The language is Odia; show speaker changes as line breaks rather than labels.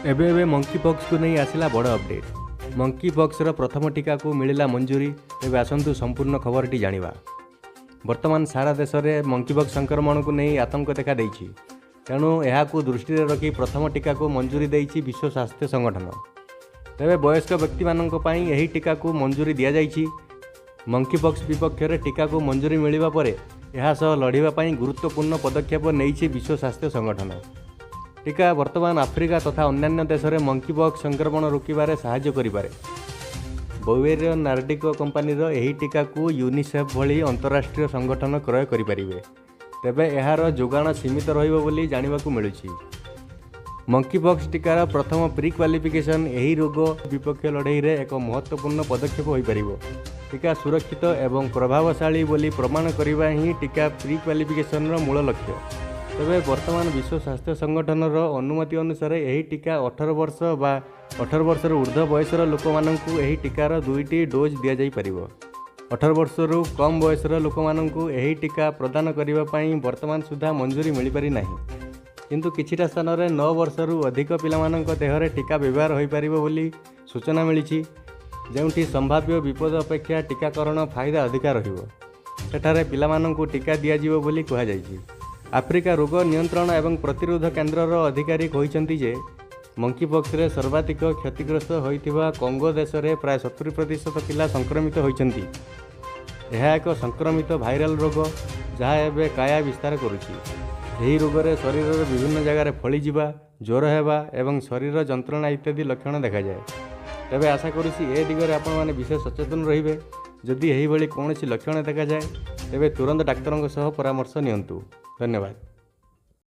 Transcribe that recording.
ଏବେ ଏବେ ମଙ୍କି ପକ୍ସକୁ ନେଇ ଆସିଲା ବଡ଼ ଅପଡେଟ୍। ମଙ୍କି ପକ୍ସର ପ୍ରଥମ ଟୀକାକୁ ମିଳିଲା ମଞ୍ଜୁରୀ। ତେବେ ଆସନ୍ତୁ ସମ୍ପୂର୍ଣ୍ଣ ଖବରଟି ଜାଣିବା। ବର୍ତ୍ତମାନ ସାରା ଦେଶରେ ମଙ୍କି ପକ୍ସ ସଂକ୍ରମଣକୁ ନେଇ ଆତଙ୍କ ଦେଖାଦେଇଛି। ତେଣୁ ଏହାକୁ ଦୃଷ୍ଟିରେ ରଖି ପ୍ରଥମ ଟୀକାକୁ ମଞ୍ଜୁରୀ ଦେଇଛି ବିଶ୍ୱ ସ୍ୱାସ୍ଥ୍ୟ ସଂଗଠନ। ତେବେ ବୟସ୍କ ବ୍ୟକ୍ତିମାନଙ୍କ ପାଇଁ ଏହି ଟୀକାକୁ ମଞ୍ଜୁରୀ ଦିଆଯାଇଛି। ମଙ୍କି ପକ୍ସ ବିପକ୍ଷରେ ଟୀକାକୁ ମଞ୍ଜୁରୀ ମିଳିବା ପରେ ଏହା ସହ ଲଢ଼ିବା ପାଇଁ ଗୁରୁତ୍ୱପୂର୍ଣ୍ଣ ପଦକ୍ଷେପ ନେଇଛି ବିଶ୍ୱ ସ୍ୱାସ୍ଥ୍ୟ ସଂଗଠନ। ଟୀକା ବର୍ତ୍ତମାନ ଆଫ୍ରିକା ତଥା ଅନ୍ୟାନ୍ୟ ଦେଶରେ ମଙ୍କି ପକ୍ସ ସଂକ୍ରମଣ ରୋକିବାରେ ସାହାଯ୍ୟ କରିପାରେ। ବୱେରିୟ ନାର୍ଡିକ କମ୍ପାନୀର ଏହି ଟୀକାକୁ ୟୁନିସେଫ୍ ଭଳି ଅନ୍ତରାଷ୍ଟ୍ରୀୟ ସଂଗଠନ କ୍ରୟ କରିପାରିବେ। ତେବେ ଏହାର ଯୋଗାଣ ସୀମିତ ରହିବ ବୋଲି ଜାଣିବାକୁ ମିଳୁଛି। ମଙ୍କି ପକ୍ସ ଟୀକାର ପ୍ରଥମ ପ୍ରି କ୍ୱାଲିଫିକେସନ୍ ଏହି ରୋଗ ବିପକ୍ଷ ଲଢ଼େଇରେ ଏକ ମହତ୍ତ୍ୱପୂର୍ଣ୍ଣ ପଦକ୍ଷେପ ହୋଇପାରିବ। ଟୀକା ସୁରକ୍ଷିତ ଏବଂ ପ୍ରଭାବଶାଳୀ ବୋଲି ପ୍ରମାଣ କରିବା ହିଁ ଟୀକା ପ୍ରି କ୍ୱାଲିଫିକେସନ୍ର ମୂଳ ଲକ୍ଷ୍ୟ। ତେବେ ବର୍ତ୍ତମାନ ବିଶ୍ୱ ସ୍ୱାସ୍ଥ୍ୟ ସଂଗଠନର ଅନୁମତି ଅନୁସାରେ ଏହି ଟୀକା 18 ବର୍ଷ ବା 18 ବର୍ଷରୁ ଉର୍ଦ୍ଧ୍ୱ ବୟସର ଲୋକମାନଙ୍କୁ ଏହି ଟୀକାର 2ଟି ଡୋଜ୍ ଦିଆଯାଇପାରିବ। 18 ବର୍ଷରୁ କମ୍ ବୟସର ଲୋକମାନଙ୍କୁ ଏହି ଟୀକା ପ୍ରଦାନ କରିବା ପାଇଁ ବର୍ତ୍ତମାନ ସୁଦ୍ଧା ମଞ୍ଜୁରୀ ମିଳିପାରି ନାହିଁ। କିନ୍ତୁ କିଛିଟା ସ୍ଥାନରେ 9 ବର୍ଷରୁ ଅଧିକ ପିଲାମାନଙ୍କ ଦେହରେ ଟୀକା ବ୍ୟବହାର ହୋଇପାରିବ ବୋଲି ସୂଚନା ମିଳିଛି। ଯେଉଁଠି ସମ୍ଭାବ୍ୟ ବିପଦ ଅପେକ୍ଷା ଟୀକାକରଣ ଫାଇଦା ଅଧିକା ରହିବ, ସେଠାରେ ପିଲାମାନଙ୍କୁ ଟୀକା ଦିଆଯିବ ବୋଲି କୁହାଯାଇଛି। ଆଫ୍ରିକା ରୋଗ ନିୟନ୍ତ୍ରଣ ଏବଂ ପ୍ରତିରୋଧ କେନ୍ଦ୍ରର ଅଧିକାରୀ କହିଛନ୍ତି ଯେ ମଙ୍କିପକ୍ସରେ ସର୍ବାଧିକ କ୍ଷତିଗ୍ରସ୍ତ ହୋଇଥିବା କଙ୍ଗୋ ଦେଶରେ ପ୍ରାୟ 70% ପିଲା ସଂକ୍ରମିତ ହୋଇଛନ୍ତି। ଏହା ଏକ ସଂକ୍ରମିତ ଭାଇରାଲ ରୋଗ, ଯାହା ଏବେ କାୟା ବିସ୍ତାର କରୁଛି। ଏହି ରୋଗରେ ଶରୀରର ବିଭିନ୍ନ ଜାଗାରେ ଫଳିଯିବା, ଜ୍ୱର ହେବା ଏବଂ ଶରୀର ଯନ୍ତ୍ରଣା ଇତ୍ୟାଦି ଲକ୍ଷଣ ଦେଖାଯାଏ। ତେବେ ଆଶା କରୁଛି ଏ ଦିଗରେ ଆପଣମାନେ ବିଶେଷ ସଚେତନ ରହିବେ। ଯଦି ଏହିଭଳି କୌଣସି ଲକ୍ଷଣ ଦେଖାଯାଏ, ତେବେ ତୁରନ୍ତ ଡାକ୍ତରଙ୍କ ସହ ପରାମର୍ଶ ନିଅନ୍ତୁ। ଧନ୍ୟବାଦ।